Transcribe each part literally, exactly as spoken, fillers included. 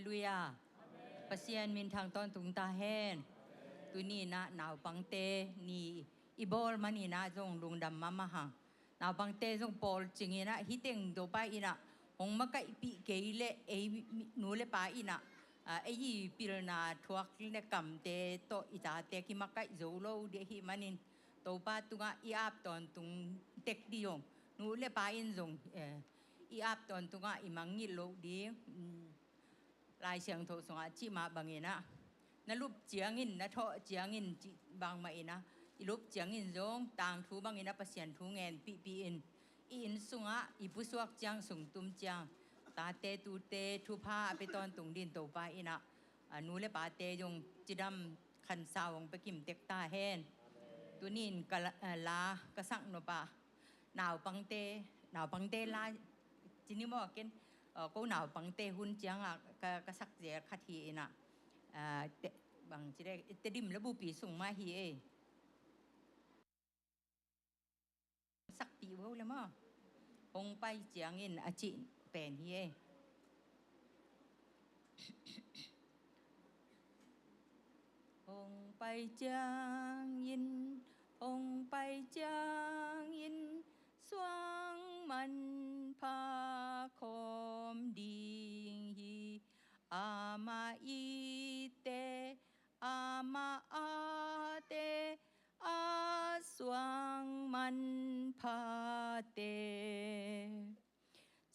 Halleluiah. Pasian minthang tawntung ta hen. Tuni in ah naupangte ni i bawl manin ah zong lungdam mahmah hang. Naupangte zong pawlcing in ah hih teng Topa in ah hong makaihpih kei leh ei mi-, nu le pa in ah, ah, ei pilna thuak le kamte tawh i tate kimakaih zo lo ding ahih manin Topa tungah i ap tawntung tek ding ong. Nu le pa in zong, eh, i ap tawntungah i mangngilh loh ding. Mm. Lai Siangtho sungah cih mah bangin ah, na lup ciangin, na thawh ciangin cih bangmah in ah, i lup ciangin zong tangthu bangin ah Pasian thu ngenpihpih in, i inn sungah i pusuak ciang sung tum ciang tate tute thupha a pia tawntung ding Topa in ah, a nu le pate zong cidam khansau hong pia kimtek ta hen. Tuni in ka la, a la ka sak nop ah naupangte, naupangte la cini maw ken, uh, ko naupangte hun ciangah ka, ka sak zel khat hi in ah, uh, te, bang ci le, Tedim le Bupi sung mah hi ei. Sakpih vo le maw. Hong pai ciangin a cih pen hi ei. Hong pai ciangin, hong pai ciangin, suang manpha khawm ding hi. Amah itte, amah ate, a suang manphate.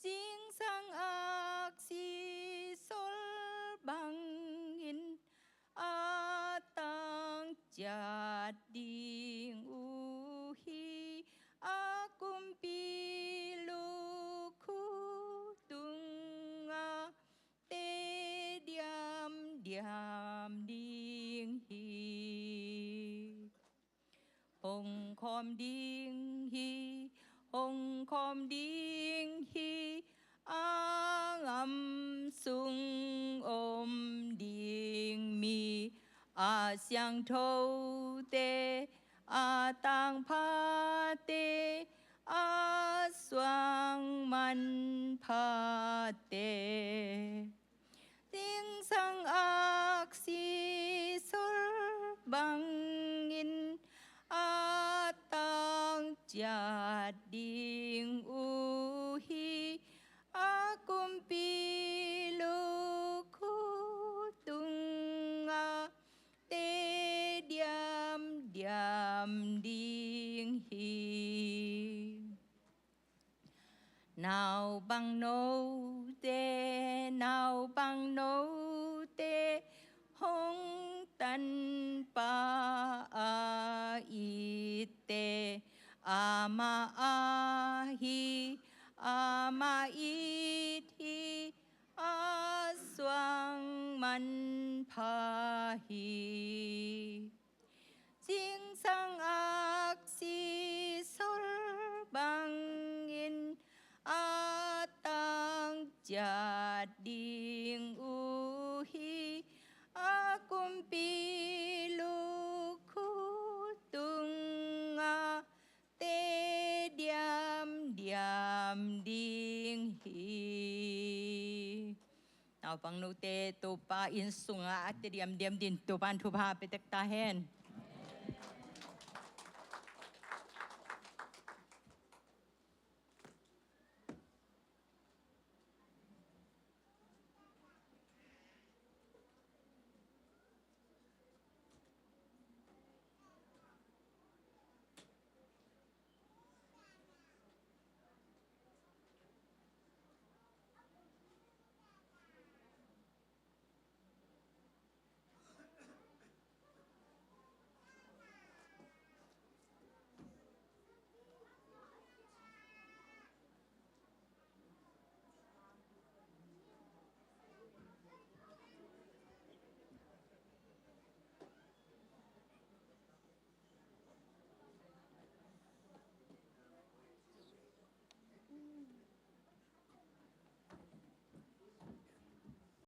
Zingsang aksi sol bangin a tang ciat ding uh hi, a kumpi lukhu tungah te diamdiam ding hi. Hong khawm ding hi, hong khawm ding hi, a ngam sung om ding mi, a siangthote, a tangphate, a suang manphate. Zingsang aksi sol bangin a tang ciat ding uh hi, a kumpi lukhu tungah te diamdiam ding hi. Naupang note, naupang note, hong tanpa a itte, amah ahi, amah it hi, a suang manpha hi. Zingsang aksi sol bangin a tang ciat ding uh hi, a kumpi lukhu tungah te diamdiam ding hi. Naupang note Topa inn sungah a te diamdiam ding Topa in thupha pia tek ta hen.